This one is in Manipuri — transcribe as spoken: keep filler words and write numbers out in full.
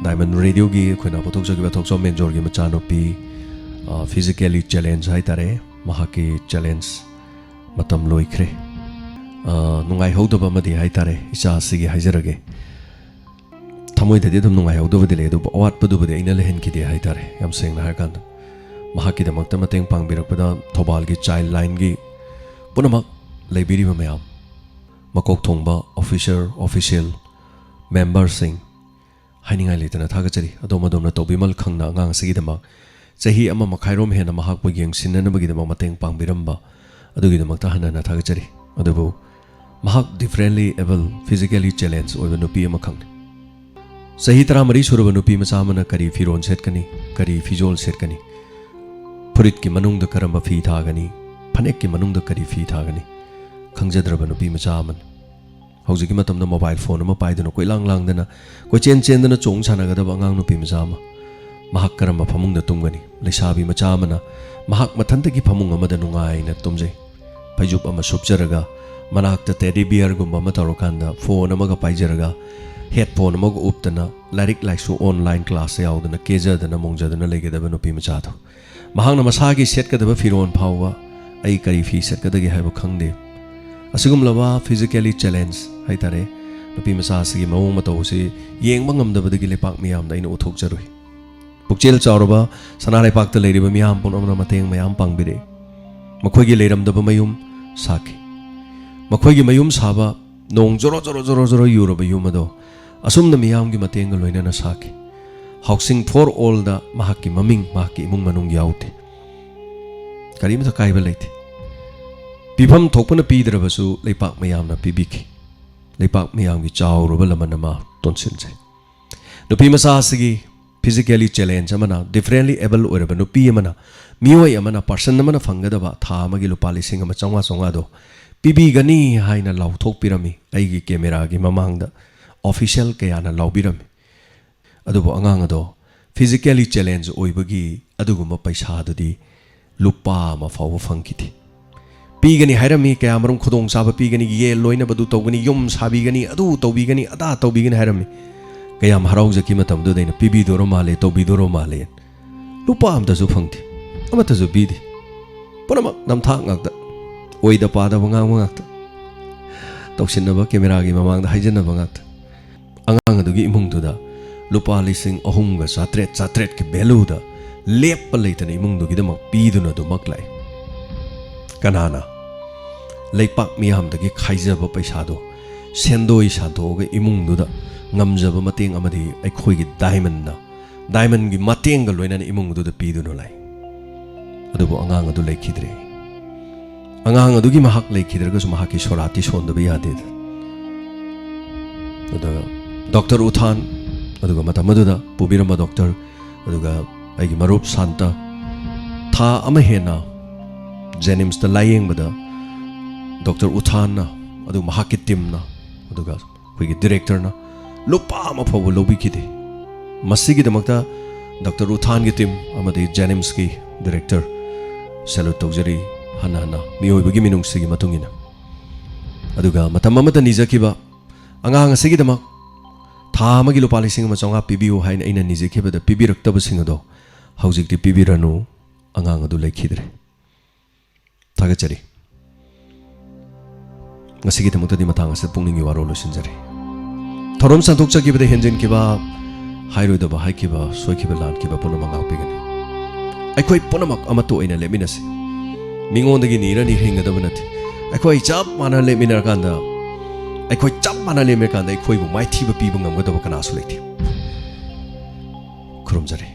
ꯗꯥꯏꯃꯟ ꯔꯦꯗꯤꯑꯣꯒꯤ ꯑꯩꯈꯣꯏꯅ ꯄꯨꯊꯣꯛꯆꯈꯤꯕ ꯊꯣꯛꯆꯣꯝ ꯃꯦꯟꯖꯣꯔꯒꯤ ꯃꯆꯥꯅꯨꯄꯤ, ꯐꯤꯖꯤꯀꯦꯂꯤ ꯆꯦꯂꯦꯟꯖ ꯍꯥꯏꯇꯥꯔꯦ, ꯃꯍꯥꯛꯀꯤ ꯆꯦꯂꯦꯟꯖ ꯃꯇꯝ ꯂꯣꯏꯈ꯭ꯔꯦ꯫ ꯑ, ꯅꯨꯡꯉꯥꯏꯍꯧꯗꯕ ꯑꯃꯗꯤ ꯍꯥꯏꯇꯥꯔꯦ, ꯏꯆꯥ ꯑꯁꯤꯒꯤ ꯍꯥꯏꯖꯔꯒꯦ꯫ ꯊꯃꯣꯏꯗꯗꯤ ꯑꯗꯨꯝ ꯅꯨꯡꯉꯥꯏꯍꯧꯗꯕꯗꯤ ꯂꯩ, ꯑꯗꯨꯕꯨ ꯑꯋꯥꯠꯄꯗꯨꯕꯨꯗꯤ ꯑꯩꯅ ꯂꯩꯍꯟꯈꯤꯗꯦ ꯍꯥꯏꯇꯥꯔꯦ꯫ ꯌꯥꯝ ꯁꯦꯡꯅ ꯍꯥꯏꯔꯀꯥꯟꯗ, ꯃꯍꯥꯛꯀꯤꯗꯃꯛꯇ ꯃꯇꯦꯡ ꯄꯥꯡꯕꯤꯔꯛꯄꯗ ꯊꯧꯕꯥꯜꯒꯤ ꯆꯥꯏꯜ ꯂꯥꯏꯟꯒꯤ ꯄꯨꯝꯅꯃꯛ ꯂꯩꯕꯤꯔꯤꯕ ꯃꯌꯥꯝ, ꯃꯀꯣꯛ ꯊꯣꯡꯕ ꯑꯣꯐꯤꯁꯔ, ꯑꯣꯐꯤꯁꯤꯌꯦꯜ, ꯃꯦꯝꯕꯔꯁꯤꯡ, ꯍꯥꯏꯅꯤꯡꯉꯥꯏ ꯂꯩꯇꯅ ꯊꯥꯒꯠꯆꯔꯤ꯫ ꯑꯗꯣꯝ ꯑꯗꯣꯝꯅ ꯇꯧꯕꯤꯃꯜ ꯈꯪꯅ ꯑꯉꯥꯡ ꯑꯁꯤꯒꯤꯗꯃꯛ ꯆꯍꯤ ꯑꯃ ꯃꯈꯥꯏꯔꯣꯝ ꯍꯦꯟꯅ ꯃꯍꯥꯛꯄꯨ ꯌꯦꯡꯁꯤꯟꯅꯅꯕꯒꯤꯗꯃꯛ ꯃꯇꯦꯡ ꯄꯥꯡꯕꯤꯔꯝꯕ ꯑꯗꯨꯒꯤꯗꯃꯛꯇ ꯍꯟꯅ ꯍꯟꯅ ꯊꯥꯒꯠꯆꯔꯤ꯫ ꯑꯗꯨꯕꯨ ꯃꯍꯥꯛ differently able, physically challenge ꯑꯣꯏꯕ ꯅꯨꯄꯤ ꯑꯃꯈꯛꯅꯤ꯫ ꯆꯍꯤ ꯇꯔꯥꯃꯔꯤ ꯁꯨꯔꯕ ꯅꯨꯄꯤ ꯃꯆꯥ ꯑꯃꯅ ꯀꯔꯤ ꯐꯤꯔꯣꯜ ꯁꯦꯠꯀꯅꯤ, ꯀꯔꯤ ꯐꯤꯖꯣꯜ ꯁꯦꯠꯀꯅꯤ, ꯐꯨꯔꯤꯠꯀꯤ ꯃꯅꯨꯡꯗ ꯀꯔꯝꯕ ꯐꯤ ꯊꯥꯒꯅꯤ, ꯐꯅꯦꯛꯀꯤ ꯃꯅꯨꯡꯗ ꯀꯔꯤ ꯐꯤ ꯊꯥꯒꯅꯤ, ꯈꯪꯖꯗ꯭ꯔꯕ ꯅꯨꯄꯤ ꯃꯆꯥ ꯑꯃꯅꯤ꯫ ꯍꯧꯖꯤꯛꯀꯤ ꯃꯇꯝꯗ ꯃꯣꯕꯥꯏꯜ ꯐꯣꯟ ꯑꯃ ꯄꯥꯏꯗꯨꯅ ꯀꯣꯏꯂꯥꯡ ꯂꯥꯡꯗꯅ, ꯀꯣꯏꯆꯦꯟ ꯆꯦꯟꯗꯅ ꯆꯣꯡ ꯁꯥꯟꯅꯒꯗꯕ ꯑꯉꯥꯡ ꯅꯨꯄꯤ ꯃꯆꯥ ꯑꯃ꯫ ꯃꯍꯥꯛ ꯀꯔꯝꯕ ꯐꯃꯨꯡꯗ ꯇꯨꯝꯒꯅꯤ? ꯂꯩꯁꯥꯕꯤ ꯃꯆꯥ ꯑꯃꯅ ꯃꯍꯥꯛ ꯃꯊꯟꯇꯒꯤ ꯐꯃꯨꯡ ꯑꯃꯗ ꯅꯨꯡꯉꯥꯏꯅ ꯇꯨꯝꯖꯩ꯫ ꯐꯩꯖꯨꯞ ꯑꯃ ꯁꯨꯞꯆꯔꯒ, ꯃꯅꯥꯛꯇ ꯇꯦꯗꯤ ꯕꯤꯌꯔꯒꯨꯝꯕ ꯑꯃ ꯇꯧꯔꯀꯥꯟꯗ, ꯐꯣꯟ ꯑꯃꯒ ꯄꯥꯏꯖꯔꯒ, ꯍꯦꯠꯐꯣꯟ ꯑꯃꯒ ꯎꯞꯇꯅ, ꯂꯥꯏꯔꯤꯛ ꯂꯥꯏꯁꯨ ꯑꯣꯟꯂꯥꯏꯟ ꯀ꯭ꯂꯥꯁ ꯌꯥꯎꯗꯅ, ꯀꯦꯖꯗꯅ ꯃꯣꯡꯖꯗꯨꯅ ꯂꯩꯒꯗꯕ ꯅꯨꯄꯤ ꯃꯆꯥꯗꯣ꯫ ꯃꯍꯥꯛꯅ ꯃꯁꯥꯒꯤ ꯁꯦꯠꯀꯗꯕ ꯐꯤꯔꯣꯜ ꯐꯥꯎꯕ ꯑꯩ ꯀꯔꯤ ꯐꯤ ꯁꯦꯠꯀꯗꯒꯦ ꯍꯥꯏꯕ ꯈꯪꯗꯦ꯫ ꯑꯁꯤꯒꯨꯝꯂꯕ physically challenge ꯍꯥꯏꯇꯥꯔꯦ, ꯅꯨꯄꯤ ꯃꯆꯥ ꯑꯁꯤꯒꯤ ꯃꯑꯣꯡ ꯃꯇꯧ ꯑꯁꯤ ꯌꯦꯡꯕ ꯉꯝꯗꯕꯗꯒꯤ ꯂꯩꯄꯥꯛ ꯃꯤꯌꯥꯝꯗ ꯑꯩꯅ ꯎꯠꯊꯣꯛꯆꯔꯨꯏ꯫ ꯄꯨꯛꯆꯦꯜ ꯆꯥꯎꯔꯕ ꯁꯅꯥ ꯂꯩꯄꯥꯛꯇ ꯂꯩꯔꯤꯕ ꯃꯤꯌꯥꯝ ꯄꯨꯝꯅꯃꯛꯅ ꯃꯇꯦꯡ ꯃꯌꯥꯝ ꯄꯥꯡꯕꯤꯔꯛꯏ꯫ ꯃꯈꯣꯏꯒꯤ ꯂꯩꯔꯝꯗꯕ ꯃꯌꯨꯝ ꯁꯥꯈꯤ꯫ ꯃꯈꯣꯏꯒꯤ ꯃꯌꯨꯝ ꯁꯥꯕ, ꯅꯣꯡ ꯖꯣꯔꯣ ꯖꯣꯔꯣ ꯖꯣꯔꯣ ꯖꯣꯔꯣ ꯌꯨꯔꯕ ꯌꯨꯝ ꯑꯗꯣ ꯑꯁꯨꯝꯅ ꯃꯤꯌꯥꯝꯒꯤ ꯃꯇꯦꯡꯒ ꯂꯣꯏꯅꯅ ꯁꯥꯈꯤ꯫ Housing for Allꯗ ꯃꯍꯥꯛꯀꯤ ꯃꯃꯤꯡ, ꯃꯍꯥꯛꯀꯤ ꯏꯃꯨꯡ ꯃꯅꯨꯡ ꯌꯥꯎꯗꯦ꯫ ꯀꯔꯤꯃꯇ ꯀꯥꯏꯕ ꯂꯩꯇꯦ꯫ ꯄꯤꯐꯝ ꯊꯣꯛꯄꯅ ꯄꯤꯗ꯭ꯔꯕꯁꯨ ꯂꯩꯄꯥꯛ ꯃꯌꯥꯝꯅ ꯄꯤꯕꯤꯈꯤ꯫ ꯂꯩꯄꯥꯛ ꯃꯌꯥꯝꯒꯤ ꯆꯥꯎꯔꯕ ꯂꯃꯟ ꯑꯃ ꯇꯣꯟꯁꯤꯟꯖꯩ꯫ ꯅꯨꯄꯤ ꯃꯆꯥ ꯑꯁꯤꯒꯤ physically challenge ꯑꯃꯅ, differently able ꯑꯣꯏꯔꯕ ꯅꯨꯄꯤ ꯑꯃꯅ, ꯃꯤꯑꯣꯏ ꯑꯃꯅ, ꯄꯥꯔꯁꯟ ꯑꯃꯅ ꯐꯪꯒꯗꯕ ꯊꯥ ꯑꯃꯒꯤ ꯂꯨꯄꯥ ꯂꯤꯁꯤꯡ ꯑꯃ ꯆꯥꯝꯃꯉꯥ ꯆꯥꯝꯃꯉꯥꯗꯣ ꯄꯤꯕꯤꯒꯅꯤ ꯍꯥꯏꯅ ꯂꯥꯎꯊꯣꯛꯄꯤꯔꯝꯃꯤ꯫ ꯑꯩꯒꯤ ꯀꯦꯃꯦꯔꯥꯒꯤ ꯃꯃꯥꯡꯗ ꯑꯣꯐꯤꯁꯤꯌꯦꯜ ꯀꯌꯥꯅ ꯂꯥꯎꯕꯤꯔꯝꯃꯤ꯫ ꯑꯗꯨꯕꯨ ꯑꯉꯥꯡ ꯑꯗꯣ physically challenge ꯑꯣꯏꯕꯒꯤ ꯑꯗꯨꯒꯨꯝꯕ ꯄꯩꯁꯥꯗꯨꯗꯤ ꯂꯨꯄꯥ ꯑꯃ ꯐꯥꯎꯕ ꯐꯪꯈꯤꯗꯦ꯫ ꯄꯤꯒꯅꯤ ꯍꯥꯏꯔꯝꯃꯤ, ꯀꯌꯥꯃꯔꯨꯝ ꯈꯨꯗꯣꯡꯆꯥꯕ ꯄꯤꯒꯅꯤ, ꯌꯦꯟ ꯂꯣꯏꯅꯕꯗꯨ ꯇꯧꯒꯅꯤ, ꯌꯨꯝ ꯁꯥꯕꯤꯒꯅꯤ, ꯑꯗꯨ ꯇꯧꯕꯤꯒꯅꯤ, ꯑꯗꯥ ꯇꯧꯕꯤꯒꯅꯤ ꯍꯥꯏꯔꯝꯃꯤ꯫ ꯀꯌꯥꯝ ꯍꯔꯥꯎꯖꯈꯤ ꯃꯇꯝꯗꯨꯗ꯫ ꯑꯩꯅ ꯄꯤꯕꯤꯗꯣꯔꯣ ꯃꯥꯜꯂꯦ, ꯇꯧꯕꯤꯗꯣꯔꯣ ꯃꯥꯜꯂꯦ꯫ ꯂꯨꯄꯥ ꯑꯃꯇꯁꯨ ꯐꯪꯗꯦ, ꯑꯃꯠꯇꯁꯨ ꯄꯤꯗꯦ꯫ ꯄꯨꯝꯅꯃꯛ ꯅꯝꯊꯥꯛ ꯉꯥꯛꯇ, ꯑꯣꯏꯗ ꯄꯥꯗꯕ ꯉꯥꯡꯕ ꯉꯥꯛꯇ, ꯇꯧꯁꯤꯟꯅꯕ, ꯀꯦꯃꯦꯔꯥꯒꯤ ꯃꯃꯥꯡꯗ ꯍꯥꯏꯖꯟꯅꯕ ꯉꯥꯛꯇ꯫ ꯑꯉꯥꯡ ꯑꯗꯨꯒꯤ ꯏꯃꯨꯡꯗꯨꯗ ꯂꯨꯄꯥ ꯂꯤꯁꯤꯡ ꯑꯍꯨꯝꯒ ꯆꯥꯇ꯭ꯔꯦꯠ, ꯆꯥꯇ꯭ꯔꯦꯠꯀꯤ ꯚꯦꯂꯨꯗ ꯂꯦꯞꯄ ꯂꯩꯇꯅ ꯏꯃꯨꯡꯗꯨꯒꯤꯗꯃꯛ ꯄꯤꯗꯨꯅ ꯑꯗꯨꯃꯛ ꯂꯥꯛꯏ꯫ ꯀꯅꯥꯅ ꯂꯩꯄꯥꯛ ꯃꯤꯌꯥꯝꯗꯒꯤ ꯈꯥꯏꯖꯕ ꯄꯩꯁꯥꯗꯣ ꯁꯦꯟꯗꯣꯏ ꯁꯥꯟꯊꯣꯛꯑꯒ ꯏꯃꯨꯡꯗꯨꯗ ꯉꯝꯖꯕ ꯃꯇꯦꯡ ꯑꯃꯗꯤ ꯑꯩꯈꯣꯏꯒꯤ ꯗꯥꯏꯃꯟꯅ, ꯗꯥꯏꯃꯟꯒꯤ ꯃꯇꯦꯡꯒ ꯂꯣꯏꯅꯅ ꯏꯃꯨꯡꯗꯨꯗ ꯄꯤꯗꯨꯅ ꯂꯥꯛꯏ꯫ ꯑꯗꯨꯕꯨ ꯑꯉꯥꯡ ꯑꯗꯨ ꯂꯩꯈꯤꯗ꯭ꯔꯦ꯫ ꯑꯉꯥꯡ ꯑꯗꯨꯒꯤ ꯃꯍꯥꯛ ꯂꯩꯈꯤꯗ꯭ꯔꯒꯁꯨ ꯃꯍꯥꯛꯀꯤ ꯁꯣꯔꯥꯠꯇꯤ ꯁꯣꯟꯗꯕ ꯌꯥꯗꯦ꯫ ꯑꯗꯨꯒ ꯗꯣꯛꯇꯔ ꯎꯊꯥꯟ, ꯑꯗꯨꯒ ꯃꯇꯝ ꯑꯗꯨꯗ ꯄꯨꯕꯤꯔꯝꯕ ꯗꯣꯛꯇꯔ, ꯑꯗꯨꯒ ꯑꯩꯒꯤ ꯃꯔꯨꯞ ꯁꯥꯟꯇ, ꯊꯥ ꯑꯃ ꯍꯦꯟꯅ ꯖꯦꯅꯤꯝꯁꯇ ꯂꯥꯌꯦꯡꯕꯗ ꯗꯣꯛꯇꯔ ꯎꯊꯥꯟꯅ, ꯑꯗꯨꯒ ꯃꯍꯥꯛꯀꯤ ꯇꯤꯝꯅ, ꯑꯗꯨꯒ ꯑꯩꯈꯣꯏꯒꯤ ꯗꯤꯔꯦꯛꯇꯔꯅ ꯂꯨꯄꯥ ꯑꯃ ꯐꯥꯎꯕ ꯂꯧꯕꯤꯈꯤꯗꯦ꯫ ꯃꯁꯤꯒꯤꯗꯃꯛꯇ ꯗꯣꯛꯇꯔ ꯎꯊꯥꯟꯒꯤ ꯇꯤꯝ ꯑꯃꯗꯤ ꯖꯦꯅꯤꯝꯁꯀꯤ ꯗꯤꯔꯦꯛꯇꯔ ꯁꯦꯂꯨꯠ ꯇꯧꯖꯔꯤ ꯍꯟꯅ ꯍꯟꯅ, ꯃꯤꯑꯣꯏꯕꯒꯤ ꯃꯤꯅꯨꯡꯁꯤꯒꯤ ꯃꯇꯨꯡ ꯏꯟꯅ꯫ ꯑꯗꯨꯒ ꯃꯇꯝ ꯑꯃꯗ ꯅꯤꯖꯈꯤꯕ ꯑꯉꯥꯡ ꯑꯁꯤꯒꯤꯗꯃꯛ ꯊꯥ ꯑꯃꯒꯤ ꯂꯨꯄꯥ ꯂꯤꯁꯤꯡ ꯑꯃ ꯆꯥꯝꯃꯉꯥ ꯄꯤꯕꯤꯌꯨ ꯍꯥꯏꯅ ꯑꯩꯅ ꯅꯤꯖꯈꯤꯕꯗ ꯄꯤꯕꯤꯔꯛꯇꯕꯁꯤꯡ ꯑꯗꯣ ꯍꯧꯖꯤꯛꯇꯤ ꯄꯤꯕꯤꯔꯅꯨ꯫ ꯑꯉꯥꯡ ꯑꯗꯨ ꯂꯩꯈꯤꯗ꯭ꯔꯦ꯫ ꯊꯥꯒꯠꯆꯔꯤ꯫ ꯉꯁꯤꯒꯤꯗꯃꯛꯇꯗꯤ ꯃꯇꯥꯡ ꯑꯁꯤꯗ ꯄꯨꯛꯅꯤꯡꯒꯤ ꯋꯥꯔꯣꯜ ꯂꯣꯏꯁꯤꯟꯖꯔꯤ꯫ ꯊꯧꯔꯝ ꯁꯟꯗꯣꯛꯆꯈꯤꯕꯗ ꯍꯦꯟꯖꯤꯟꯈꯤꯕ, ꯍꯥꯏꯔꯣꯏꯗꯕ ꯍꯥꯏꯈꯤꯕ, ꯁꯣꯏꯈꯤꯕ ꯂꯥꯟꯈꯤꯕ ꯄꯨꯝꯅꯃꯛ ꯉꯥꯛꯄꯤꯒꯅꯤ꯫ ꯑꯩꯈꯣꯏ ꯄꯨꯝꯅꯃꯛ ꯑꯃꯠꯇ ꯑꯣꯏꯅ ꯂꯦꯞꯃꯤꯟꯅꯁꯤ꯫ ꯃꯤꯉꯣꯟꯗꯒꯤ ꯅꯤꯔ ꯅꯤꯔ ꯍꯤꯡꯒꯗꯕ ꯅꯠꯇꯦ꯫ ꯑꯩꯈꯣꯏ ꯆꯞ ꯃꯥꯟꯅ ꯂꯦꯞꯃꯤꯟꯅꯔꯀꯥꯟꯗ, ꯑꯩꯈꯣꯏ ꯆꯞ ꯃꯥꯟꯅ ꯂꯦꯞꯃꯤꯟꯅꯔꯀꯥꯟꯗ ꯑꯩꯈꯣꯏꯕꯨ ꯃꯥꯏꯊꯤꯕ ꯄꯤꯕ ꯉꯝꯒꯗꯕ ꯀꯅꯥꯁꯨ ꯂꯩꯇꯦ꯫ ꯈꯨꯔꯨꯝꯖꯔꯤ꯫